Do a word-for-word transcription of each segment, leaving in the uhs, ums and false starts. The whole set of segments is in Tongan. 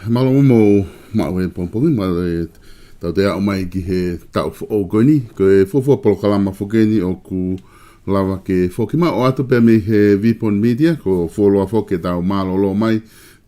Mālō mo maʻu e pongipongi, mālō e tau toe aʻu mai ki he taʻu foʻou ko eni, ko e fuofua polokalama foki eni ʻoku lava ke foki mai ʻo ʻoatu pē mei he Vipon Media, ko e fuoloa foki ʻetau mālōlō mai,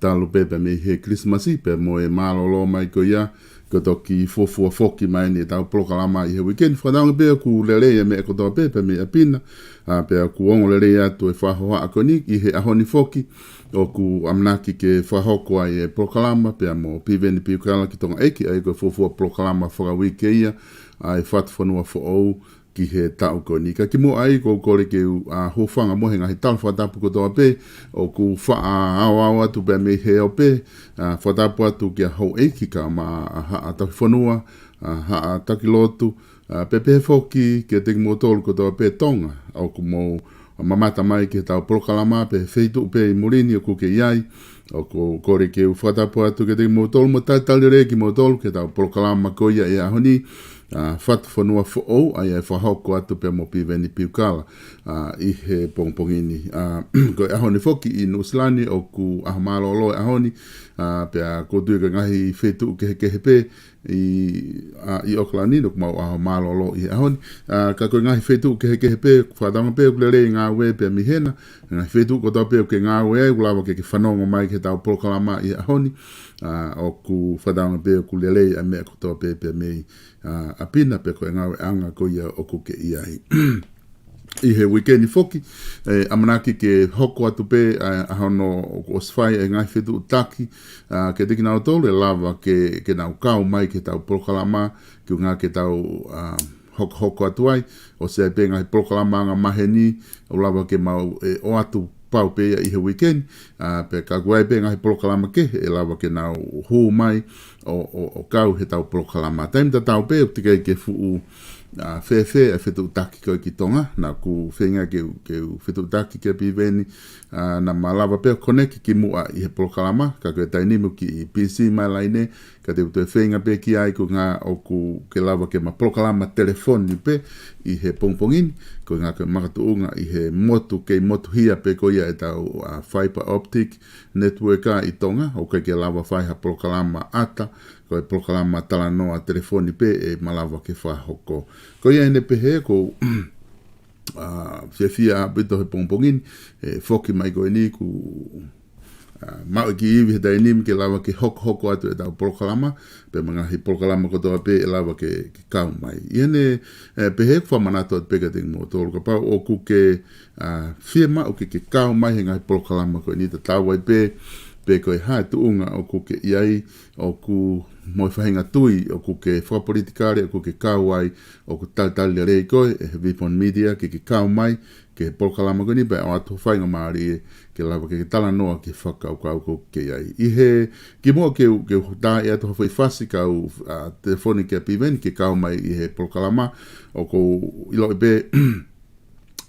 talu pē pē mei he Kilisimasi, pea mo e mālōlō mai ko ia, ko e toki fuofua foki mai eni ʻetau polokalama ʻi he weekend, fakatauange pē ʻoku lelei e meʻa kotoa pē, pē mei ʻapi na, ʻa, pea ʻoku ongo lelei atu e fakahohaʻa ko eni, ʻi he ʻaho ni foki, ʻoku ʻamanaki ke fakahoko ai e polokalama pea mo Piveni Piukala ki Tonga ʻEiki, ʻa ia ko e fuofua polokalama fakauike ia ʻa e Fatu Fonua Foʻou ki he taʻu ko eni. Ka kimuʻa ai, ʻoku ou kole ke u, ʻa, hūfanga mo e ngaahi tala fakatapu kotoa pē, ʻoku faʻa aoao atu pē mei he ope, ʻa, fakatapu atu kia houʻeiki kae ʻumaʻā ʻa Haʻa Tauhi Fonua, ʻa, Haʻa Taki Lotu, ʻa, pea pehē foki kiate kimoutolu kotoa pē Tonga, ʻoku mou mamata mai ki heʻetau polokalama pē he feituʻu pē ʻi muli ni ʻoku ke ʻi ai, ʻoku ou kole ke u fakatapu atu kiate kimoutolu mo talitali lelei kimoutolu ki heʻetau polokalama ko ia ʻi he ʻaho ni, ʻa, Fatu Fonua Foʻou, ʻa ia ʻe fakahoko atu pē mo Piveni Piukala, ʻa, ʻi he pongipongi ni. ʻA, ko e ʻaho ni foki ʻi Nuʻusila ni ʻoku ʻaho mālōlō e ʻaho ni, ʻa, pea ʻoku ou tui ko e ngaahi feituʻu kehekehe pē, ʻi, ʻa, ʻi ʻAokalani, ʻoku mau ʻaho mālōlō ʻi he ʻaho ni. ʻA, ka ko e ngaahi feituʻu kehekehe pē, fakatauange pē ʻoku lelei e ngāue pē mei hena, ngaahi feituʻu kotoa pē ʻoku ke ngāue ai, ʻoku lava ke ke fanongo mai ki heʻetau polokalama ʻi he ʻaho ni. ʻA, ʻoku fakatauange pē ʻoku lelei ʻa e meʻa kotoa pē pē mei, ʻa, ʻapi na pea ko e ngāueʻanga ko ia ʻoku ke ʻi ai. ʻI he weekend foki, ʻe ʻamanaki ke hoko atu pē, ʻa, ʻa hono ʻoku ʻosi fai e ngaahi fetuʻutaki, ʻa, kiate kinautolu ʻe lava ke, ke nau kau mai ki heʻetau polokalama, ki he ʻuhinga ke tau, ʻa, hokohoko atu ai, ʻosi ʻi ai pē ngaahi polokalama anga maheni, ʻoku lava ke mau, ʻe, ʻoatu pau pē ia ʻi he weekend, ʻa, pea ka ʻoku ʻi ai pē ngaahi polokalama kehe, ʻe lava ke nau hū mai ʻo, ʻo, ʻo kau heʻetau polokalama. Taimi tatau pē, ʻoku teʻeki ai ke fuʻu, ʻa, fēfē e fetuʻutaki ko ē ki Tonga, naʻa ku feinga ke u, ke u fetuʻutaki kia Piveni, ʻa, naʻa ma lava pē ʻo connect kimuʻa ʻi he polokalama, ka ko e taimi ni ʻoku kiʻi busy mai e laine, ka te u toe feinga pē ki ai ko e ʻuhinga ʻoku ke lava ke ma polokalama telefoni pē ʻi he pongipongi ni, ko e ʻuhinga ko e makatuʻunga ʻi he motu, kei motuhia pē ko ia ʻetau, ʻa, fiber optic network ʻi Tonga, ʻoku ʻikai ke lava fai ha polokalama ʻata, ko e polokalama talanoa telefoni pē ʻe malava ke fakahoko. Ko ia ʻi heʻene pehē ʻoku ou, ʻa, fiefia ʻaupito he pongipongi ni, ʻe foki mai ko eni ʻoku, ʻa, maʻu e kiʻi ivi he taimi ni ke lava ke hokohoko atu ʻetau polokalama, pea mo e ngaahi polokalama kotoa pē ʻe lava ke, ke kau mai. ʻI heʻene, ʻe, pehē ʻoku fakamanatu atu pē kiate kimoutolu kapau ʻoku ke, ʻa, fiemaʻu ke, ke kau mai he ngaahi polokalama ko eni tatau ai pē, pe ko e hā e tuʻunga ʻoku ke ʻi ai, ʻoku mo e faʻahinga tui, ʻoku ke fakapolitikale, ʻoku ke kau ai, ʻoku talitali lelei koe ʻe he Vipon Media ke ke kau mai ki he polokalama ko eni pea ʻoatu ha faingamālie ke lava ke, ke talanoa ki he fakakaukau ʻoku ke ʻi ai. ʻI he kimuʻa ke u, ke u tā atu ha foʻi fasi kau, ʻa, telefoni kia Piveni ke kau mai ʻi he polokalama, ʻoku ou ʻiloʻi pē,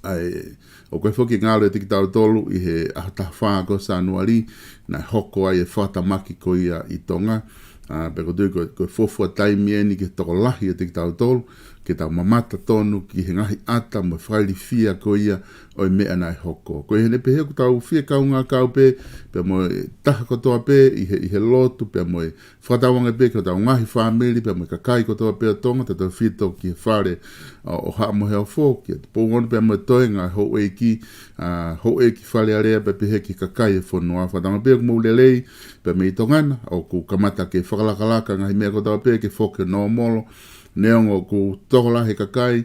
ʻa e, ʻoku ʻi ai foki e ngalo ʻiate kitautolu ʻi he ʻaho taha fā ko Sānuali, naʻe hoko ai e fakatamaki ko ia ʻi Tonga. ʻA, pea ʻoku ou tui ko, ko e fuofua taimi eni ki he tokolahi ʻiate kitautolu, ke tau mamata tonu ki he ngaahi ʻata mo e fakailifia ko ia ʻo e meʻa naʻe hoko. Ko ia ʻi heʻene pehē ʻoku tau fie kaungā kau pē, pea mo e taha kotoa pē ʻi he, ʻi he lotu, pea mo e fakatauange pē ki hotau ngaahi fāmili, pea mo e kakai kotoa pē ʻo Tonga, tautautefito ki he fale ʻo, ʻo Haʻa Moheofo, ki he Tupou Ono pea mo e toenga houʻeiki, ʻa, houʻeiki Fale Alea pea pehē ki he kakai e fonua. Fakatauange pē ʻoku mou lelei, pea mei Tonga na, ʻoku kamata ke fakalakalaka ngaahi meʻa kotoa pē ke foki ʻo nōmolo, neongo ʻoku tokolahi e kakai,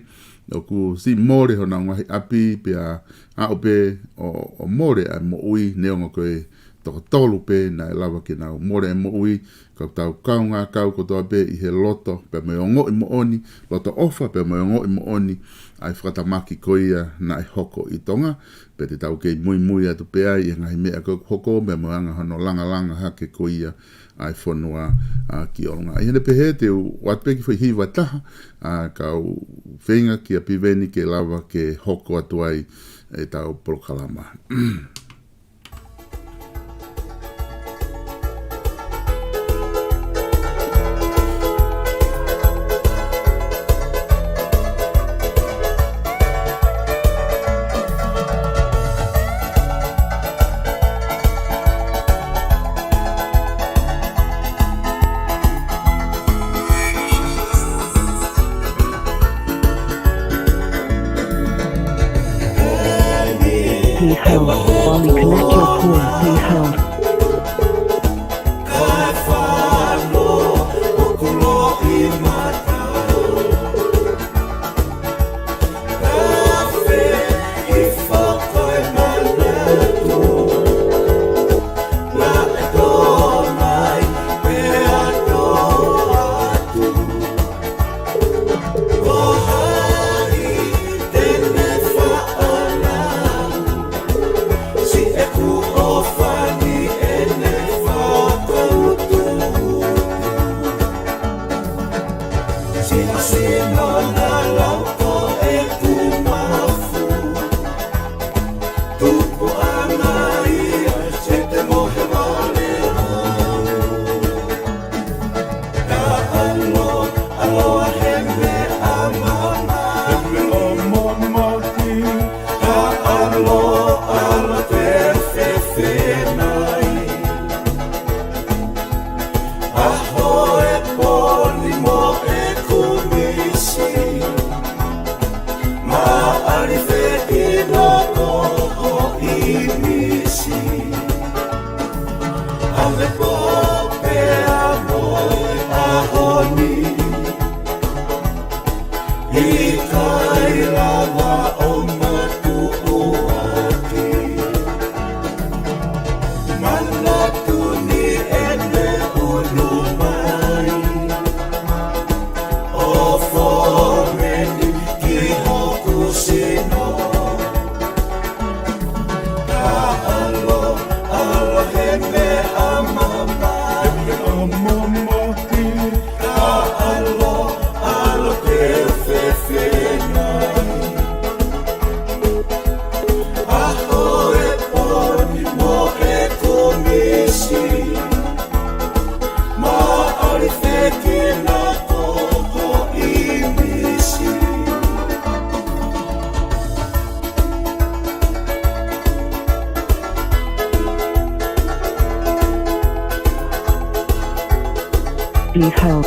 ʻoku siʻi mole honau ngaahi ʻapi, pea aʻu pē ʻo, ʻo mole ʻa e moʻui, neongo ko e toko tolu pē naʻe lava ke nau mole e moʻui, ka tau kaungā kau kotoa pē ʻi he loto, pea mo e ongoʻi moʻoni, loto ʻofa, pea mo e ongoʻi moʻoni, ʻa e fakatamaki ko ia naʻe hoko ʻi Tonga, pea te tau kei muimui atu pē ai ʻi he ngaahi meʻa ko ē ʻoku hoko, pea mo e anga hono langalanga hake ko ia ʻa e fonua, ʻa, ki ʻolunga. ʻI heʻene pehē te u ʻoatu pē kiʻi foʻi hiva ʻe taha, ʻa, kau feinga kia Piveni ke lava ke hoko atu ai ʻetau polokalama. Please hold. While we connect your call, please hold. Please hold.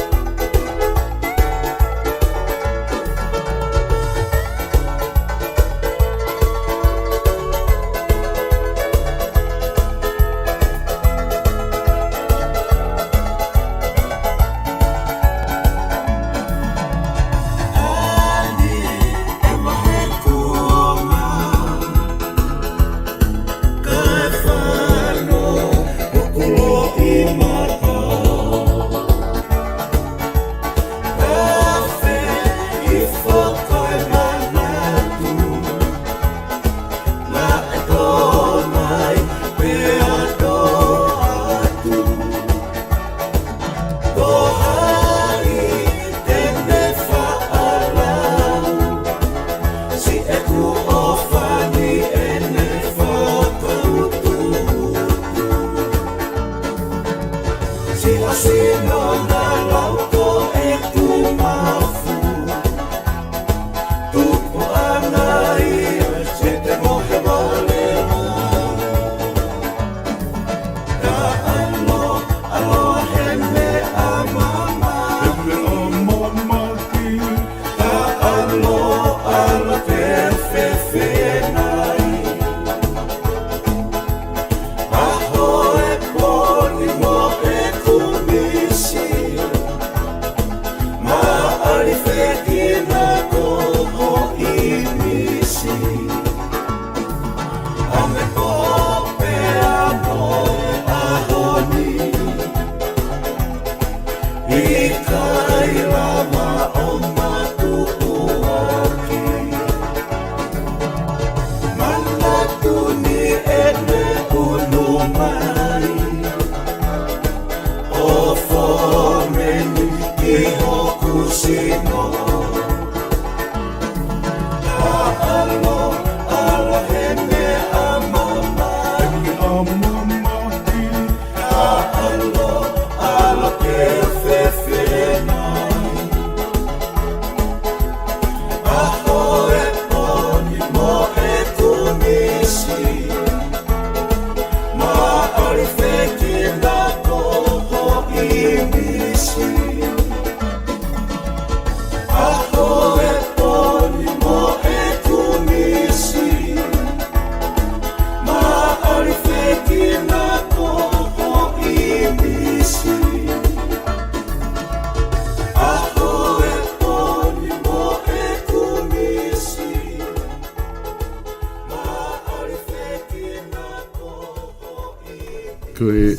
Ko e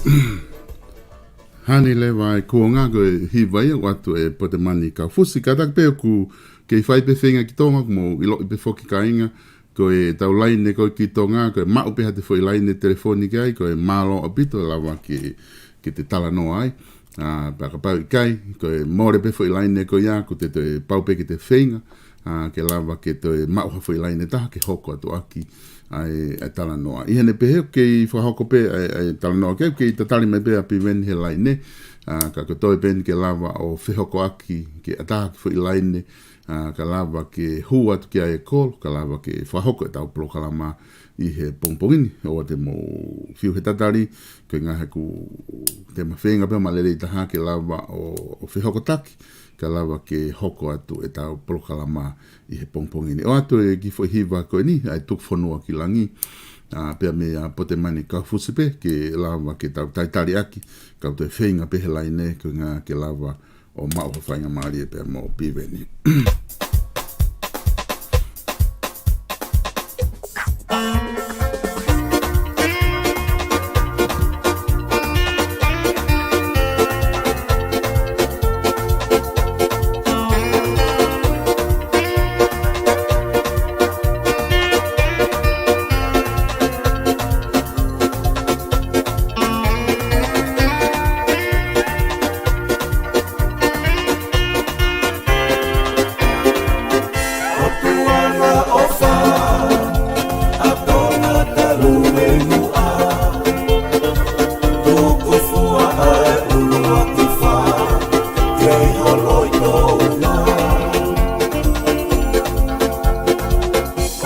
hā ni leva e kuonga ko e hiva ia ʻoatu ʻe Potemani Kaufusi. Kātaki pē ʻoku kei fai pē feinga ki Tonga, ʻoku mou ʻiloʻi pē foki kāinga, ko ʻetau laine ko ē ki Tonga, ko e maʻu pē haʻate foʻi laine telefoni ki ai, ko e mālō ʻaupito lava ke, ke te talanoa ai. ʻA, pea kapau ʻikai, ko e mole pē foʻi laine ko ia, ʻoku te toe pau pē ke te feinga, ʻa, ke lava ke toe maʻu ha foʻi laine taha, ke hoko atu ʻaki ʻa e, ʻa e talanoa. ʻI heʻene pehē ʻoku kei fakahoko pē ʻa e, ʻa e talanoa ki ai, ʻoku kei tatali mai pē ʻa Piveni he laine, ʻa, ka ko e toe pē eni ke lava ʻo fehoko ʻaki, ke ʻatā ha foʻi laine, ʻa, ka lava ke hū atu ki ai e kolo, ka lava ke fakahoko ʻetau polokalama ʻi he pongipongi ni. ʻOua te mou fiu he tatali, ko e ʻuhinga he ʻoku te ma feinga pē ma lelei taha ke lava ʻo, ʻo fehokotaki, ka lava ke hoko atu ʻetau polokalama ʻi he pongipongi ni. ʻOatu e kiʻi foʻi hiva ko eni, ʻa e Tuku Fonua ki Langi, ʻa, pea meia Potemani Kaufusi pē, ke lava ke tau talitali ʻaki, kau toe feinga pē he laine, ko e ʻuhinga ke lava ʻo maʻu ha faingamālie pea mo Piveni.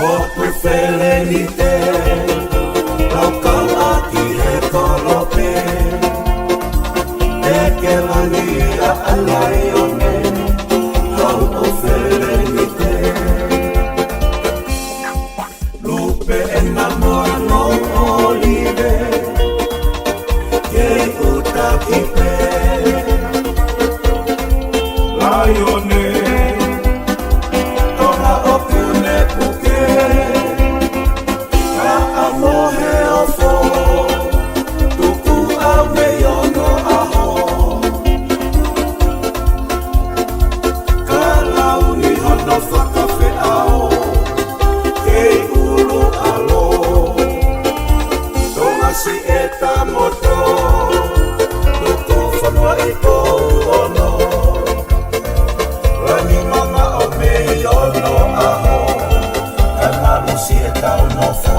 ʻOku feleni te, lau kau ʻaki he kolope. Te ke langi ʻa e laione, lau ʻo feleni te. Lupe ʻena mo e ʻolive, kei ʻuta ki pē. Laione, Tonga ʻoku ne puke, kaʻa mo he ofo, tuku ʻa e meʻa ʻo e ʻaho. Ka lau ni hono fakafeʻao, kei ʻulu ʻalo. Tonga siʻeta moto, Tuku Fonua ʻi Pouono. Langi mamaʻo mei onoʻaho, kae malu siʻetau nofo.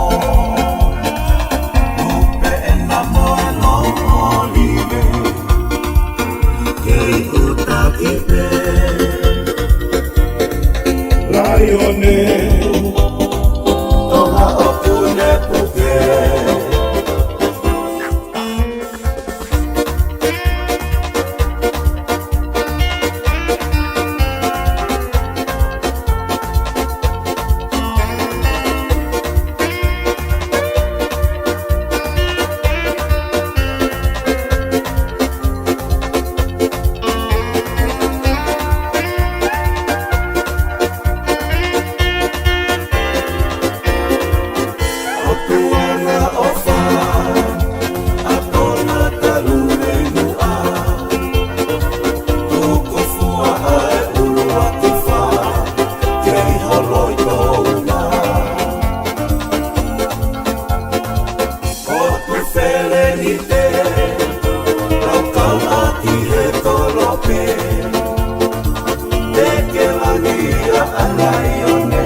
Lupe ʻena mo e ʻolive, kei ʻuta ki pē. Laione, Tonga ʻoku ne puke. ʻOtua na ʻofa, ʻa Tonga talu e muʻa. Tuku fua ʻa e ʻuluaki fā, kei holo ʻi Tonga. ʻOku feleni te, lau kau ʻaki he kolope. Te ke langi ʻa e laione,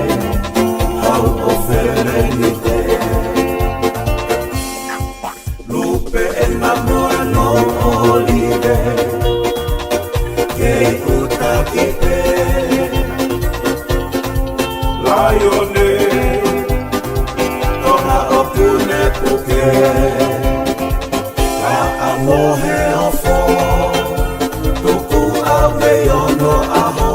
lau ʻo feleni te. Lupe ʻena mo e ʻolive, kei ʻuta ki pē. Laione, Tonga ʻoku ne puke, kaʻa mo he ofo, tuku ʻa e meʻa ʻo e ʻaho.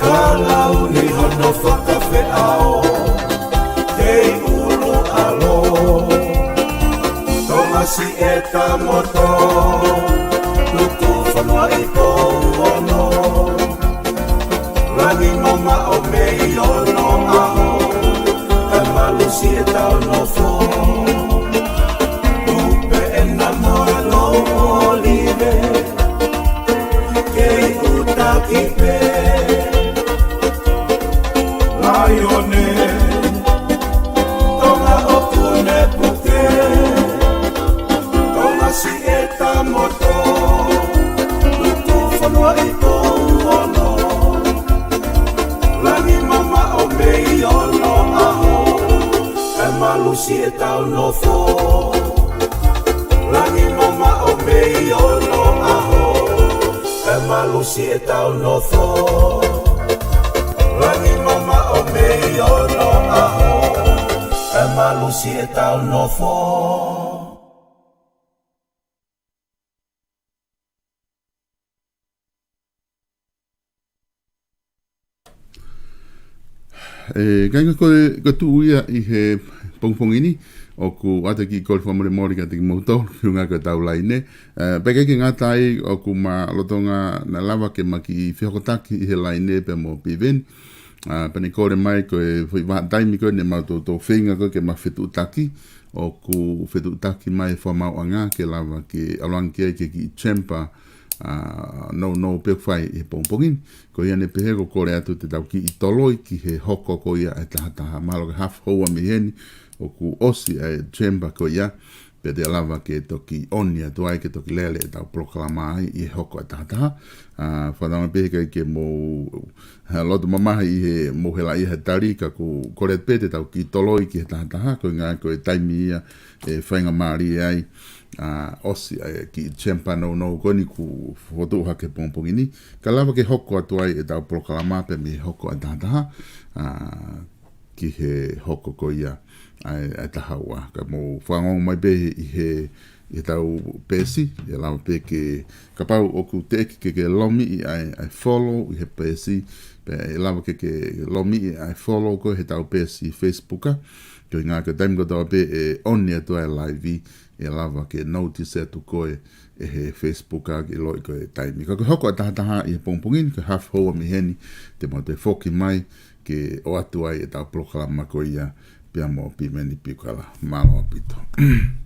Ka lau ni hono fakafeʻao, kei ʻulu ʻalo. Tonga siʻeta moto, Tuku Fonua ʻi Pouono. Langi mamaʻo mei onoʻaho, kae malu siʻetau nofo. Tupe ena mo e lou ʻōlive, kei ʻutaki pē. Laione, Tonga ʻoku ne puke, Tonga siʻeta moto, tuku fonua ʻi Pouono. Langi mamaʻo mei onoʻaho, kae malu siʻetau nofo. Langi mamaʻo mei onoʻaho, kae malu siʻetau nofo. Langi mamaʻo mei onoʻaho, kae malu siʻetau nofo. ʻE, kāinga, ko e, ko e tuʻu ia ʻi he pongipongi ni, ʻoku ʻoatu e kiʻi kole fakamolemole kiate kimoutolu, ki he ʻuhinga ko ʻetau laine. ʻE, pea ʻikai ke ngata ai, ʻoku ma lolotonga naʻe lava ke ma kiʻi fehokotaki ʻi he laine pea mo Piveni. ʻA, pea ne kole mai ko e foʻi vahaʻa taimi ko ē ne mau toutou feinga ko ē ke ma fetuʻutaki, ʻoku fetuʻutaki mai e fakamaauʻanga ke lava ke ʻalu ange ki ai ki he kiʻi chamber, ʻa, nounou pē ʻoku fai ʻi he pongipongi ni. Ko ia ne pehē ko e kole atu te tau kiʻi toloi ki he hoko ko ia e taha taha. Mahalo ko e half hour mei heni ʻoku ʻosi e chamber ko ia, pea te lava ke toki ʻoni atu ai, ke toki lele ʻetau polokalama ai ʻi he hoko e taha taha. ʻA, fakatauange pē he ʻikai ke mou, ha, loto mamahi ʻi he mou hela ʻi he tali, ka ʻoku kole pē te tau kiʻi toloi ki he taha taha, ko e ʻuhinga ko e taimi ia ʻe faingamālie ai, ʻa, ʻosi ʻa e kiʻi chamber nounou ko eni kuo fokotuʻu hake he pongipongi ni, ka lava ke hoko atu ai ʻetau polokalama pē mei he hoko e taha taha, ʻa, ki he hoko ko ia ʻa e, ʻa e taha ua. Ka mou fanongo mai pē ʻi he, ʻi heʻetau peesi, ʻe lava pē ke, kapau ʻoku teʻeki ke ke lomiʻi ʻa e, ʻa e follow ʻi he peesi, pea ʻe lava ke ke lomiʻi ʻa e follow ko ē heʻetau peesi Facebook, ʻa. Ko e ʻuhinga ko e taimi kotoa pē ʻe ʻoni atu ai e live, ʻe lava ke notice atu koe ʻe he Facebook ʻa ke ʻiloʻi ko e taimi. Ka ko e hoko e taha taha ʻi he pongipongi ni, ko e half hour mei heni, te mau toe foki mai ke ʻoatu ai ʻetau polokalama ko ia pea mo Piveni Piukala. Mālō ʻaupito.